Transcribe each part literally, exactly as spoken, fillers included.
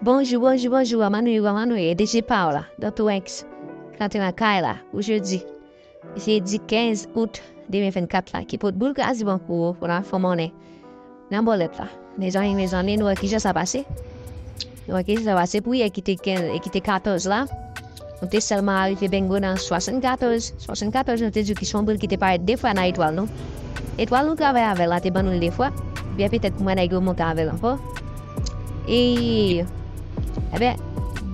Bonjou, bonjou, bonjou, Amanouye, Amanouye, D J Paola, Doctor Wanks, k antre nan kay la, pou jodi. Se di kenz out de mil vennkat la, ki pot boul kraze bankou wo pou n al fè monnen nan bòlèt la. Mezanmi, mezanmi, nou wè kijan sa pase? Nou wè kijan sa pase pou yè ki te kenz, e ki te katòz la. Nou te sèlman arive bengo nan swasannkatòz. Swasannkatòz, nou te di w ki se yon boul ki te parèt de fwa nan etwal nou. Etwal nou travay avè l la te ban nou l de fwa. Byen petèt pou mwen nèg yo monte avè l ankò. E, ebyen,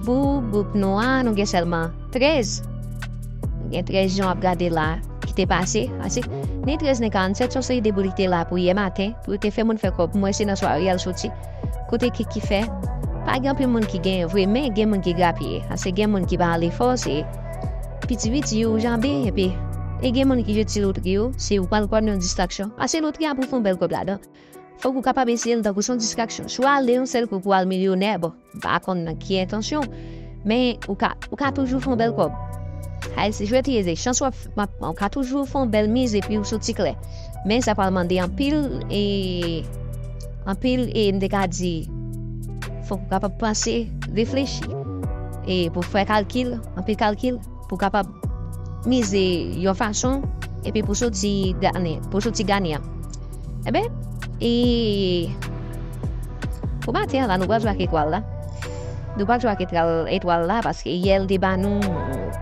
pou gwoup nou an, nou gen sèlman trèz. Nou gen trèz jan w ap gade la ki te pase. Pase, ni trèz ni karannsèt, se yon seri de boul ki te la pou yè maten, pou yo te fè moun fè kòb. Mwen, se nan sware y al soti. Kote ki, ki fè, pa gen anpil moun ki genyen vre, men gen moun ki grapiye. Pase gen moun ki pa ale fò, se piti piti yo ou janbe, epi, e gen moun ki jwe ti lotri yo, se ou pran l kòm yon distraksyon. Pase lotri a pou fè yon bèl kòb ladan. Fòk ou kapab eseye l tankou se yon distraksyon. Si w ale yon sèl kou pou w al milyonè, bon, m pa konn nan ki entansyon, men ou ka, ou ka toujou fè yon bèl kòb. Ay, se jwèt li ye, se chans w ap, w ap, ou ka toujou fè yon bèl miz epi ou soti klè. Men sa pral mande anpil, e, anpil, e, m te ka di, fòk ou kapab panse, reflechi, e, pou fè kalkil, anpil kalkil, pou kapab mize yon fason, epi pou soti gannen, pou soti ganyan. Ebyen, e, pou maten an la, nou pral jwe ak etwal la. Nou pral jwe ak etwal, etwal la, paske yè l te ban nou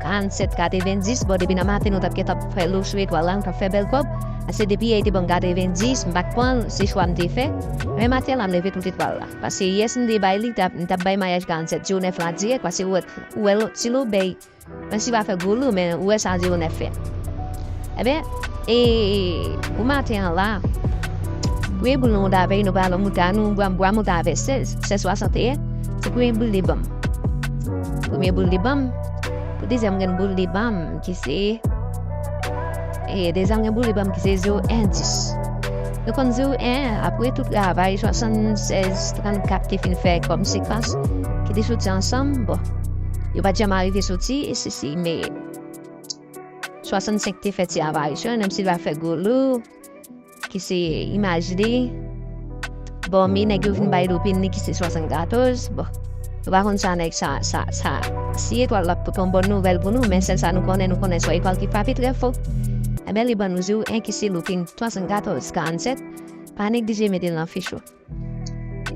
karannsèt katrevendis. Bon, depi nan maten, nou t ap gentan fè lo sou etwal la, nou t ap fè bèl kòb. Paske depi yè, li te ban m katrevendis, m pa t pran l, se chwa m te fè. Men maten an la, m leve tout etwal la. Paske yè, si m te bay li, m t ap, m t ap bay mayaj karannsèt zewo nèf la dirèk, paske ou wè, ou wè lòt ti lobèy. Menm si pa fè gwo lou, men ou wè sa zewo nèf fè. Ebyen, e, pou maten an la, premye boul nou monte avè l, nou pral monte a nou, bwa, bwa monte avè sèz, sèz swasanteyen, se premye boul li ban m. Premye boul li ban m, pou dezyèm gen boul li ban m, ki se, e, dezyèm gen boul li ban m, ki se zewo en dis. Nou konn zewo en, apre tout travay, swasannsèz trannkat te fin fè kòm sekans, ki te soti ansanm, bon, yo pa t janm arive soti, e se, se, men swasannsenk te fè ti aparisyon, menm si l pa fè gwo lou, ki se imaj li. Bon, men nèg yo vin bay loupin li ki se swasannkatòz. Bon, nou pa konn sa nèg sa, sa, sa, si etwal la pote yon bòn nouvèl pou nou, men sèl sa nou konnen, nou konnen se yon etwal ki frape trè fò. Ebyen, li ban nou zewo en ki se loupin swasannkatòz karannsèt. Pa neglije mete l nan fich ou.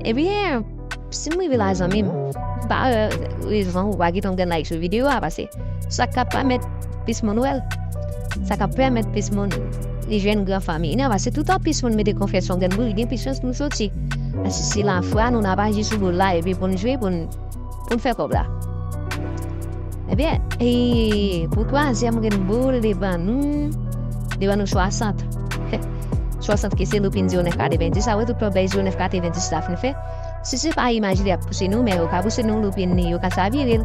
Ebyen, si m rive la, zanmi m, pa, e, rezon ou pa kite yon grenn like sou videyo a, pase sa k ap pèmèt plis moun wè l. Sa k ap pèmèt plis moun li jwenn gran fanmi nan, pase toutan plis moun mete konfyans yon grenn boul, gen plis chans pou l soti. Pase se lafwa nou n ap aji sou boul la, epi pou n jwe, pou n, pou n fè kòb la. Ebyen, e, pou twazyèm grenn boul, li ban nou, li ban nou swasant. Swasant ki se loupin zewo nèf katrevendis, apre tout lòbèy zewo nèf katrevendis la fin fè. Si se pa imaj li ap pouse nou, men yo ka pouse nou loupin li, yo ka chavire l.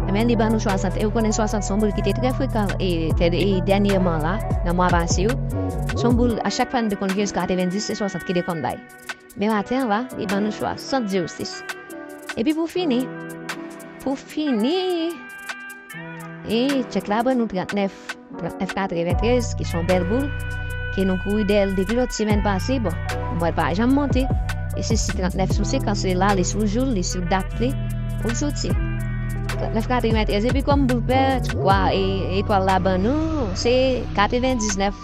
Ebyen, li ban nou swasant. E ou konnen swasant se yon boul ki te trè frekan, e, e dènyèman la, nan mwa pase yo. Se yon boul, a chak fwa n te konn jwe katrevendis, se swasant ki te konn bay. Men maten an la, li ban nou swasant zewo sis. Epi pou fini, pou fini, e tchèk la ban nou trannèf, trannèf katreventrèz, ki se yon bèl boul, ke nou kouri dèyè l depi lòt semèn pase, bon, m wè l pa janm monte. E se si trannèf sou sekans li la, li sou jou l, li sou dat li, pou l soti. Trannèf katreventrèz, epi kòm boul pè, twa, e, etwal la ban nou, se katrevendiznèf.